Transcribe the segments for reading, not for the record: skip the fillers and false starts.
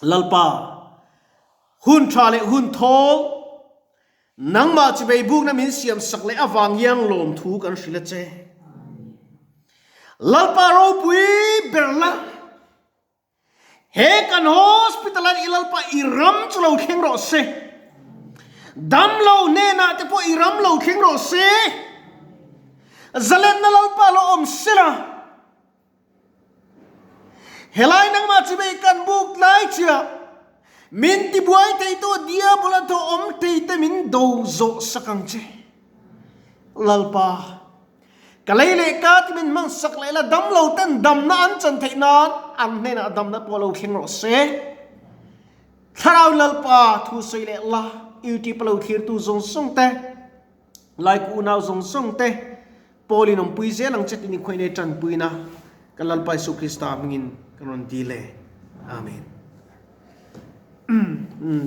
Lalpa, hun tha leh hun thawl, nangmah chibei bukna min siam sak leh avang hian lawmthu kan hrilh a che. Lalpa ropui ber la, he kan hospital ah i Lalpa i ram chu lo thleng rawh se. Damlo hnenah te pawh i ram lo thleng rawh se. Zalenna Lalpa lo awm sela. Helai nangmah chu mei kan buk tlai chiah. Min tibuai theitu Diabol a thaw awm thei te min do zawh sak ang che. Lalpa, ka lei leh ka ti min hmang sak leh la dam lo ten damna an chan theih nan an hnenah damna pawh lo thleng rawh se. Thlarau Lalpa thu sawi leh la, YouTube a lo thlirtu zawng zawng te, Like unau zawng zawng te Paul in awmpui zel ang che tih ni khawihnei tanpuina kan Lalpa Isu Krista hmingin kan rawn dil e. Amen.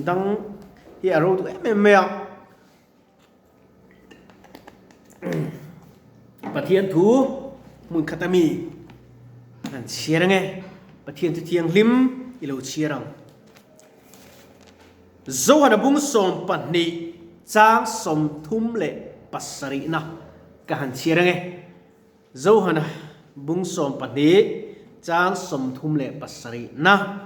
Dang hi a ro duh em em mai a. Pathian thu hmun khat ami an chhiar ange. Pathian chu thianghlim i lo chhiar ang. Zohana bung 12 chang 37 na ka han chhiar ange. Zohana bung 12 chang 37 na.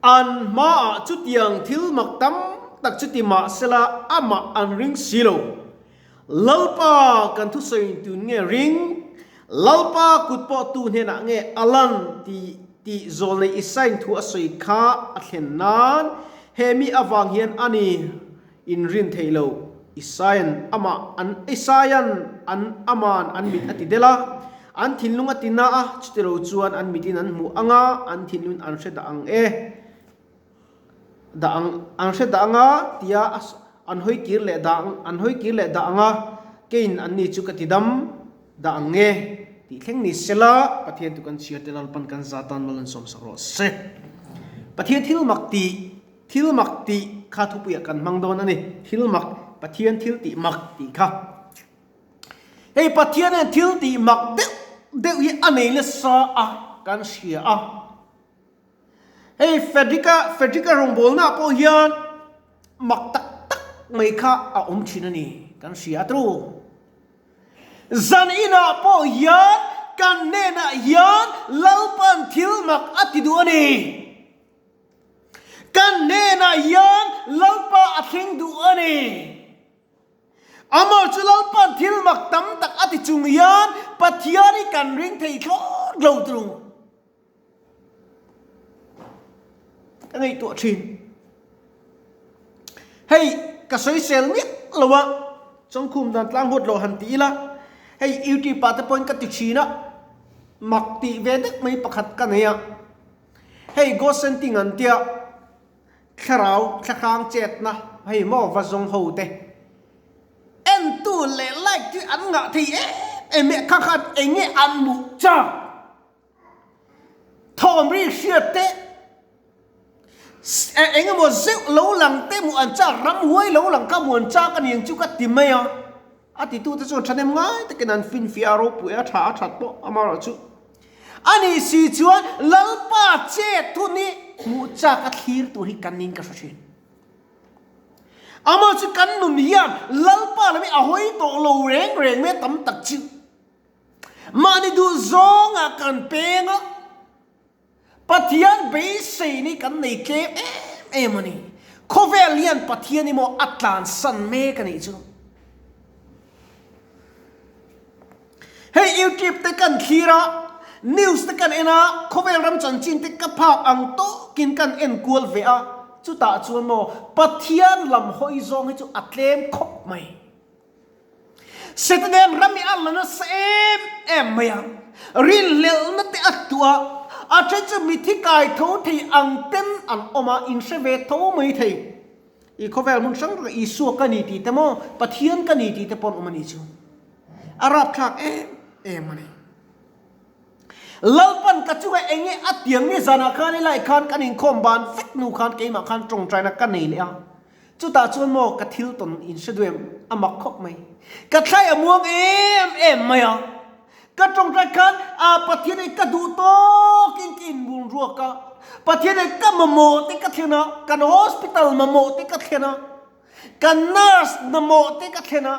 An hmaah chutiang thil mak tam tak chu ti mah sela amah an ring si lo. Lalpa kan thusawi tun nge ring? Lalpa kut pawh tu hnenah nge a lan tih tih zawlnei Isain thu a sawi kha a thlen nan he mi avang hian a ni inrin theih lo. Isaian amah an Isaian an aman an mit a ti del a, an thinlung a ti na a, chutilo chuan an mitin an hmuh ang a, an thinlung an hre dah ang e. Dah ang an hre dah ang a tia an hawi kir leh dah ang an hawi kir leh dah ang a, keiin anni chu ka ti dam dah ang nge tih thleng ni sela Pathian tu kan chhiar te Lalpan kan za tan mal an sawm sak rawh se. Pathian thil mak tih thil mak tih kha thupuiah kan hmang dawn a ni. Thil mak Pathian thil tih mak tih kha. Hei Pathian hian thil tih mak deuh deuh hi a nei nasa a kan hria a. Hei Frederick-a Frederick-a rawngbawlnaah pawh hian mak tak tak mai kha a awm thin a ni kan hria a tru. Zan inah pawh hian kan hnenah hian Lalpan thil mak a ti duh a ni. Kan hnenah hian Lalpa a thleng duh a ni. Amah chu Lalpan thil mak tam tak a ti chung hian Pathian hi kan ring thei thlawt lo tru. Ka ngaihtuah thin. Hei ka sawisel miah lo a, chawngkhum dan tlang huat lo han ti ila, hei YouTube ah te pawhin ka ti thin a, mak tih ve deuh mai pakhat ka nei a. Hei ghost hunting an tia, thlarau thlahrang chetna hei maw va zawng ho te entu leh like chu an ngah thei em em e, kha khan eng nge an hmuh chak. Thawm ri hriat te, eng emaw zeuh lo lang te hmuh an chak, ramhuai lo lang kha hmuh an chak a ni ang chu ka ti mai a. A titute chuan thahnem ngai takin an finfiah a ropui a, tha a that pawh amaherawhchu a nih si chuan Lalpa chet hun hi hmuh chak a thlir tur hi kan niin ka hre thin. Amaherawhchu kan nun hian Lalpa lam hi a hawi tawh lo reng reng mai a tam tak chu. Mahni duh zawngah kan peng a, Pathian beisei ni kan nei tlem em em a ni. Khawvel hian Pathian hi maw a tlansan mek a nih chu. Hei YouTube te kan thlir a, news te kan en a, khawvel ram chanchin te ka phak ang tawkin kan en kual ve a, chutah chuan maw Pathian lam hawi zawng hi chu a tlem khawp mai. Setana'n ram hi a la nasa em em mai a, rinhlelhna te a tuah a, a then chu mithi kai tho thei ang ten an awm a, in hre ve tho mai thei. I khawvel hmun hrang hrang Isua ka ni tih te maw, Pathian ka ni tih te pawh an awm a nih chu. A rapthlak em em a ni. Lalpan ka chunga eng nge a tiang nge zanah khan helai khan kan inkhawm ban vek hnu khan keimah khan tawngtaina ka nei leh a. Chutah chuan maw ka thil tawn in hre duh em? A mak khawp mai. Ka thlai a muang em em mai a. Ka tawngtai khan a Pathian hi ka duh tawkin ka inbun ruak a. Pathian in ka mamawh te ka thlen a, kan hospital mamawh te ka thlen a, kan nurse mamawh te ka thlen a,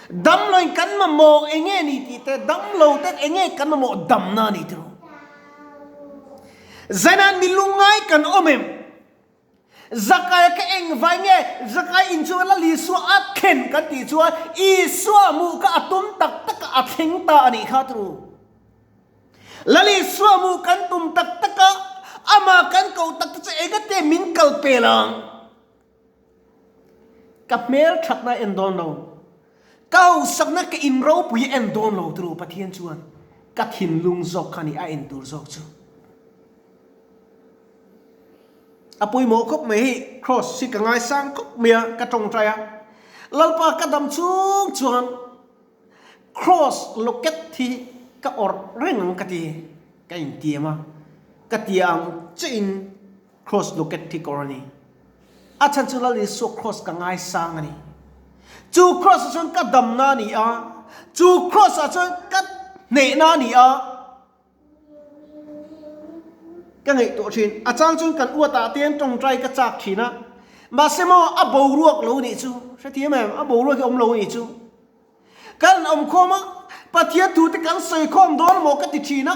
damlo in kan mamawh eng nge ni tih te, damlo ten eng nge kan mamawh damna a ni tiraw. Zaina'n mi lungngai kan awm em? Zakai ka eng vai nge Zakai in chu Lal Isua a thlen kan tih chuan Isua hmuh kha a tum tak tak a, a thleng ta a nih kha turu. Lal Isua hmuh kan tum tak tak a, amah kan koh tak tak chu engate min kal pel ang? Ka hmel thatna en dawn lo, ka hausakna ka in ropui en dawn lo turu Pathian chuan ka thinlung zawk kha a ni a en tur zawk chu. A pawimawh khawp mai hei cross hi ka ngaisang khawp mai a ka tawngtai a Lalpa ka dam chung chuan cross locket hi ka awrh reng ang ka ti ka intiam a ka tia ang chiah in cross locket hi ka awrh a ni a chhan chu Lal Isua cross ka ngaisang a ni chu cross ah chuan ka damna a ni a chu cross ah chuan ka hnehna a ni a. Ka ngaihtuah thin. A chang chuan kan uatah te hian tawngtai ka chak thin a. Mahse maw a boruak lo nih chu. Hrethiam em? A boruak hi awm lo nih chu. Kan awmkhawm a, Pathian thu te kan sawikhawm dawn maw ka ti thin a.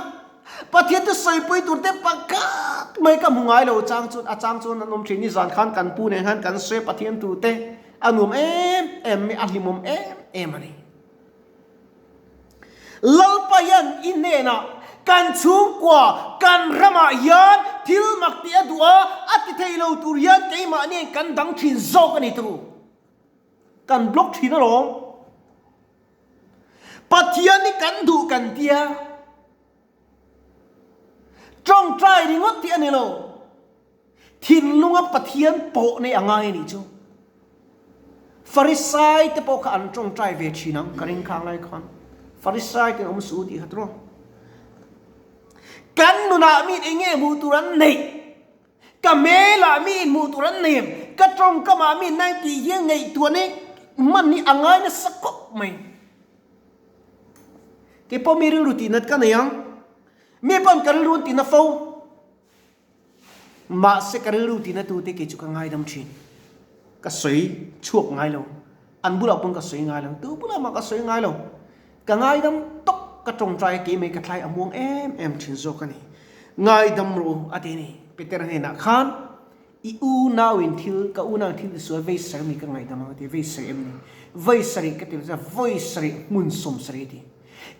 Pathian thu sawipui tur te pakhat mai ka hmu ngai lo chang chuan a chang chuan an awm thin. Nizan khan kan pu nen khan kan sawi a Pathian thu te a nuam em em mai, a hlimawm em em a ni. Lalpa hian i hnenah kan chhungkua, kan ramah hian thil mak tih a duh a, a ti thei lo tur hian keimahni hian kan dang thin zawk a ni turu. Kan block thin alawm. Pathian hi kan duh kan tia. Tawngtai ringawt hi a ni lo. Thinlunga Pathian pawh nei a ngai a nih chu. Farisai te pawh kha an tawngtai ve thin ang ka ring khang lai khan. Farisai ten awm suh u tih kha tiraw. Kan nunah mi eng nge hmuh tur an neih? Ka hmelah mi in hmuh tur an nei em? Ka tawngkamah mi nai tih hian ngaihtuah nei hman hi a ngai nasa khawp mai. Keipawh mi rilru tihnat ka nei ang. Mi pawn ka rilru an tihna fo. Mahse ka rilru tina tute kei chu ka ngaidam thin. Ka sawi chhuak ngai lo. An bulah pawn ka sawi ngai lo. Tu bulah mah ka sawi ngai lo. Ka ngaidam tawk ka tawngtai a keimai ka thlai a muang em em thin zawk a ni. Ngaidam rawh u a ti a ni. Peter hnenah khan i unauin thil ka unauin thil tisual vei sarih mi ka ngaidam ang a ti. Vei sarih em ni? Vei sarih ka ti lo chuan vawi sarih hmun 70 a ti.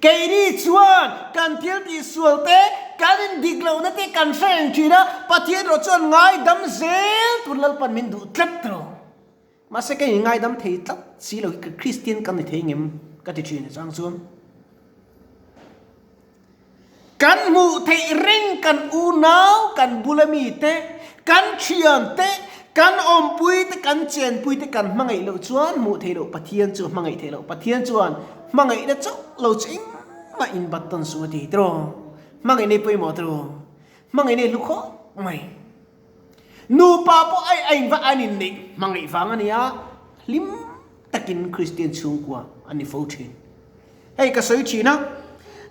Keini chuan kan thil tihsual te, kan indik lohna te kan hre reng thin a, Pathian erawh chuan ngaidam zel tur Lalpan min duh tlat lo. Mahse ka inngaidam thei tlat si lo hi ka Kristian kan ni thei ngem ka ti thin chang chuan. Kan hmuh theih reng kan unau, kan bula mite, kan thiante, kan awmpuite, kan chenpuite kan hmangaih loh chuan hmuh theih loh Pathian chu hmangaih theih loh. Pathian chuan hmangaihna chauh lo chu engmah inbat tawn suh a ti tiraw? Hmangaihna hi pawimawh tiraw? Hmangaihna hi hlu khawp mai. Nupa pawh ai a inva an inneih hmangaih vang a nia, hlim takin Kristian chhungkua an ni fo thin. Hei ka sawi thin a,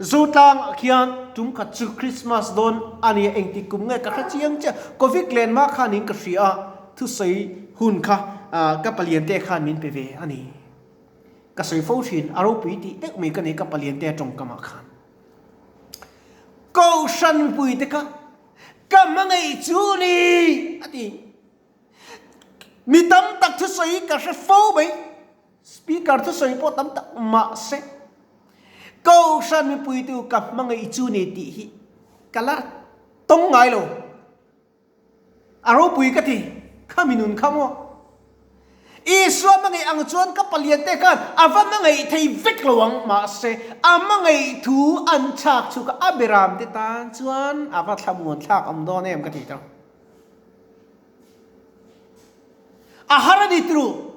Zotlang ah khian tum khat chu Christmas dawn a nia engtik kum nge ka hre chiang chiah, Covid len mah khan in ka hria a, thusawi hun kha ka palian te khan min pe ve a ni. Ka sawi fo thin, a ropui tih deuh mai ka nei ka palian te tawngkam ah khan. Kohhran pui te kha ka hmangaih chu ni a ti. Mi tam tak thusawi ka hre fo mai. Speaker thusawi pawh tam tak mahse Kohhran mipuitu ka hmangaih chu ni tih hi ka la tawng ngai lo. A ropui ka ti, kha mi nun kha maw? Isua hmangaih ang chuan ka palian te khan a va hmangaih thei vek lo ang mahse a hmangaih thu an chhak chhuk a, a beram te tan chuan a va thlamuan thlak awm dawn em ka ti ta. A har a ni turu.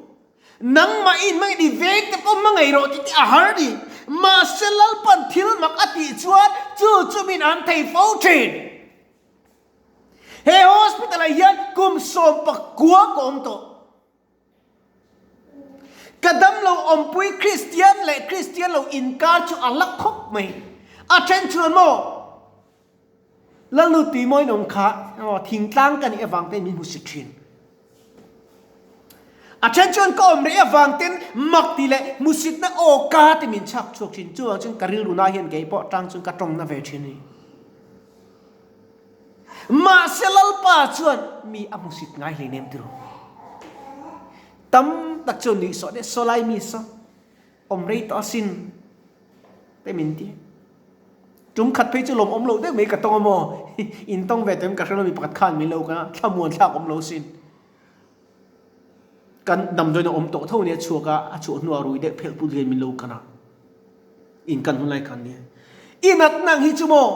Nangmah in hmangaih ni veng te pawh hmangaih rawh tih te a har ni. Mahse Lalpan thil mak a tih chuan chu chu min an thei fo thin. He hospital ah hian kum 19 ka awm tawh. Ka damlo awmpui Kristian leh Kristian lo inkar chu a la khawp mai. A then chuan maw? Lalnu Tuimawiin awm kha thingtlang ka nih avang ten min hmusit thin. A then chuan ka awm rih avang ten mak tih leh hmusitna aw ka ti min chhak chhuak thin. Chuvang chuan ka rilru na hian kei pawh tang chuan ka tawngna ve thin a ni. Mahse Lalpa chuan mi a hmusit ngai hleinem tiro. Tam tak chuan nuihsawh deuh sawlai mi saw awm rei tawh asin te min ti. Tum khat phei chu lawm awm loh deuh mai ka tawng a maw? In tawng ve tawh em ka hre lo mi pakhat khan min lo kan a, thlamuan thlak awm lo sin. Kan damdawiin a awm tawh tho nia chhuak a, a chhuah hnuah rui deuh phelh put hian min lo kan a. In kan hun lai khan nia. I natna ang hi chu maw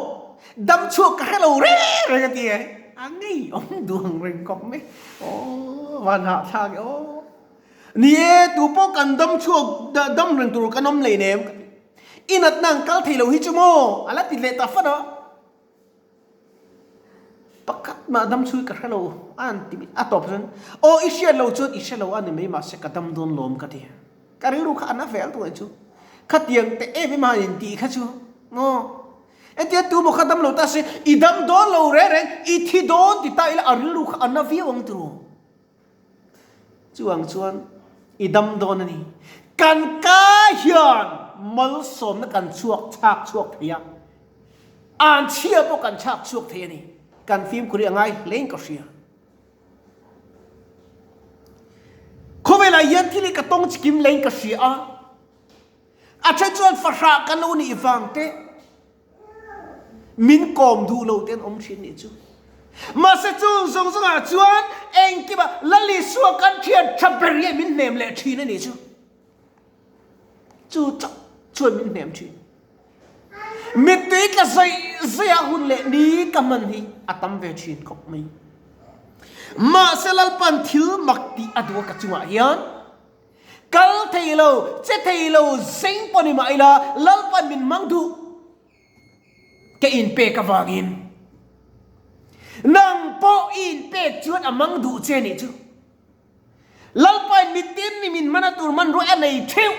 dam chhuak ka hre lo reng reng a ti e. A ngei awm duang reng khawp mai. Aw van hahthlak e aw. Ni e, tu pawh kan dam chhuak dam reng tur kan awm lei nem ka ti. I natna ang kal thei lo hi chu maw a la ti leh ta fan a. Pakhat mah dam chhui ka hre lo a han ti a tawp chuan aw i hriat lo chuan i hre lo a ni mai mahse ka dam dawn lawm ka ti. Ka rilru kha a na vel tur chu. Khatiang te em em a han intih kha chu maw. Entia tu maw kha dam lo ta se i dam dawn lo reng reng i thi dawn ti ta ila a rilru kha a na viau ang tiraw. Chuvang chuan i dam dawn a ni. Kan ka hian malsawmna kan chhuak chhak chhuak thei a, an chhia pawh kan chhak chhuak thei a ni. Kan fimkhur hi a ngai hlein ka hria. Khawvelah hian thil hi ka tawng chikim lein ka hria a, a then chuan fahrah ka lo nih vang te, Min kawm duh lo te an awm thin nih chu. Mahse chung zawng zawngah chuan engkimah Lal Isua kan thian tha ber hian min hnem leh thin a nih chu. Chu chauh chuan min hnem thin. Mittui tla zaih zaih a hun leh ni ka hman hi a tam ve thin khawp mai. Mahse Lalpan thil mak tih a duh a ka chungah hian Kal thei lo, che thei lo, zeng pawh ni mah ila, Lalpan min hmang duh. Ka inpek avangin. Nang pawh i inpek chuan a hmang duh che nih chu. Lalpain mitin ni min hmana tur hmanrua a nei theuh.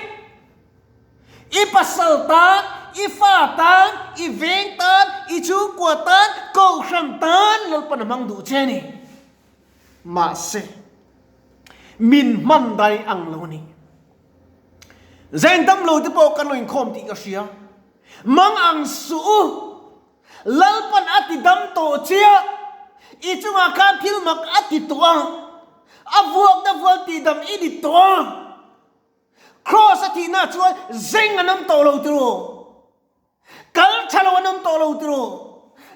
I pasal tan, i fa tan, i veng tan, i chhungkua tan, kohhran tan Lalpan a hmang duh che ni. Mahse, min hman dai ang lo a ni. Zeng dam lo te pawh kan lo inkhawm tih ka hria. Mang ang suh u, Lalpan a ti dam tawh chiah, i chungah khan thil mak a ti tawh a, a vuakna vual tihdam i ni tawh a. Kraws a thihna chuan zeng an awm tawh lo tiraw? Kal tha lo an awm tawh lo tiraw?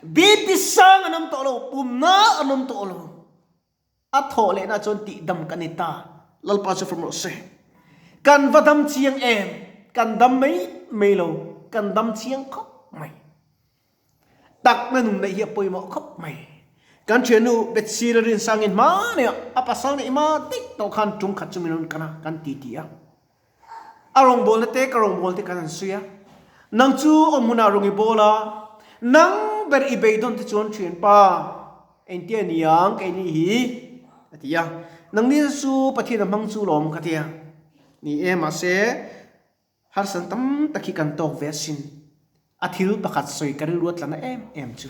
BP sang an awm tawh lo, pumna an awm tawh lo. A thawh lehna chuan tihdam kan ni ta. Lalpa chu fam rawh se. Kan va dam chiang em? Kan dam mai mai lo, kan dam chiang khawp mai. Takna nun neih hi a pawimawh khawp mai. Kan thiannu Betsy la rinsangin hma neih a pasal neih hma daih tawh khan tum khat chu min rawn kan a, kan ti ti a. A rawngbawlna te ka rawngbawlna te kan han sawi a. Nang chu awm hunah rawng i bawl a, nang ber i beidawn te chuan thianpa engtia niang keini hi a ti a. Nangni chu Pathian a hmang chu lawm ka ti a. Ni e, mahse Harsan tam tak hi kan tawk ve asin. A thil pakhat sawi ka rilru a tlana em em chu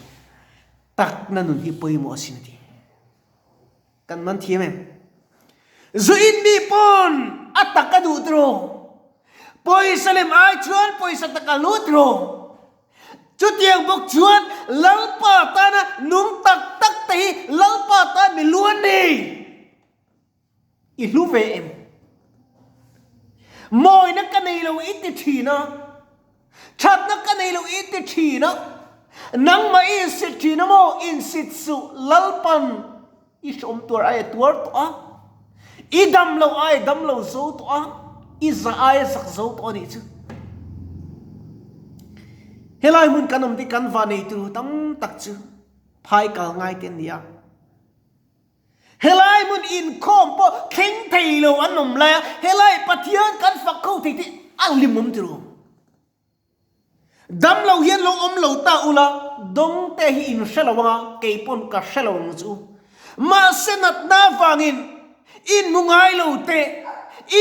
takna nun hi pawimawh asin a ti. Kan man thiam em? Zu in mi pawn a tak a duh tiraw? Pawisa lem ai chuan pawisa tak a lut tiraw? Chutiang bawk chuan Lalpa tana nung tak tak te hi Lalpa tan mi lu an ni. I hlu ve em? Mawina ka nei lo i ti thin a, thatna ka nei lo i ti thin a, nangmah i insit thin a maw? Insit suh, Lalpan i hreawm tuar ai a tuar tawh a, i dam lo ai a dam lo zo tawh a, i zah ai a zak zo tawh a nih chu. Helai hmun kan awm te kan va nei tur tam tak chu phai kal ngai te an ni a. Helai hmun inkhawm pawh thleng thei lo an awm lai a, helai Pathian kan fak kho thei te a hlim awm tiraw? Dam lo hian lo awm lo ta ula, dawng te hi in hre lo anga, kei pawn ka hre lo ang chu. Mahse natna vangin in hmu ngai lo te,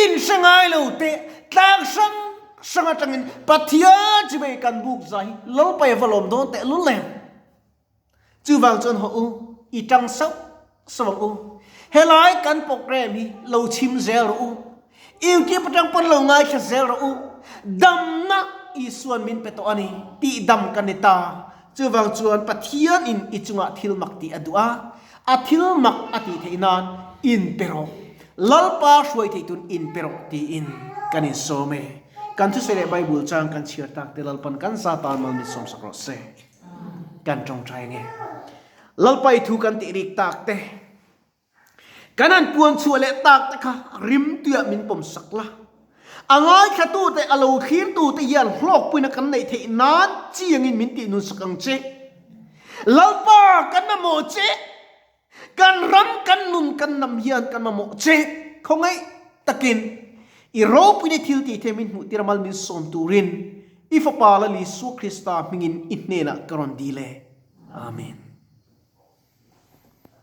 in hre ngai lo te, tlang hrang hrang atangin Pathian chimei kan buk zai hi Lalpa i va lawm dawn teh lul em? Chuvang chuan hawh u, i tang sauh sauh ang u. Helai kan program hi lo chhim zel rawh u. YouTube atang pawn lo ngaithla zel rawh u. Damna Isuan min pe tawh a ni tih dam ka ni ta. Chuvang chuan Pathian in i chungah thil mak tih a duh a, a thil mak a tih theih nan in pe rawh. Lalpa hruai theih tun in pe rawh tiin kan insawm e. Kan thusawi leh Bible chang kan chhiar tak te Lalpan kan za tan mal min sawmsak rawh se. Kan tawngtai ange. Lalpa i thu kan tih rik tak te, kan han puan chhuah leh tak te kha rim tuiah min pawm sak la. A ngaithlatu te, a lo thlirtu te hian hlawkpuina kan neih theih nan chiangin min tih nun sak ang che. Lalpa kan mamawh che. Kan ram, kan nun, kan hnam hian kan mamawh che. Khawngaih takin i ropuina thil tih thei min hmuh tir a mal min sawm turin i Fapa Lal Isua Krista hmingin i hnenah ka rawn dil e. Amen.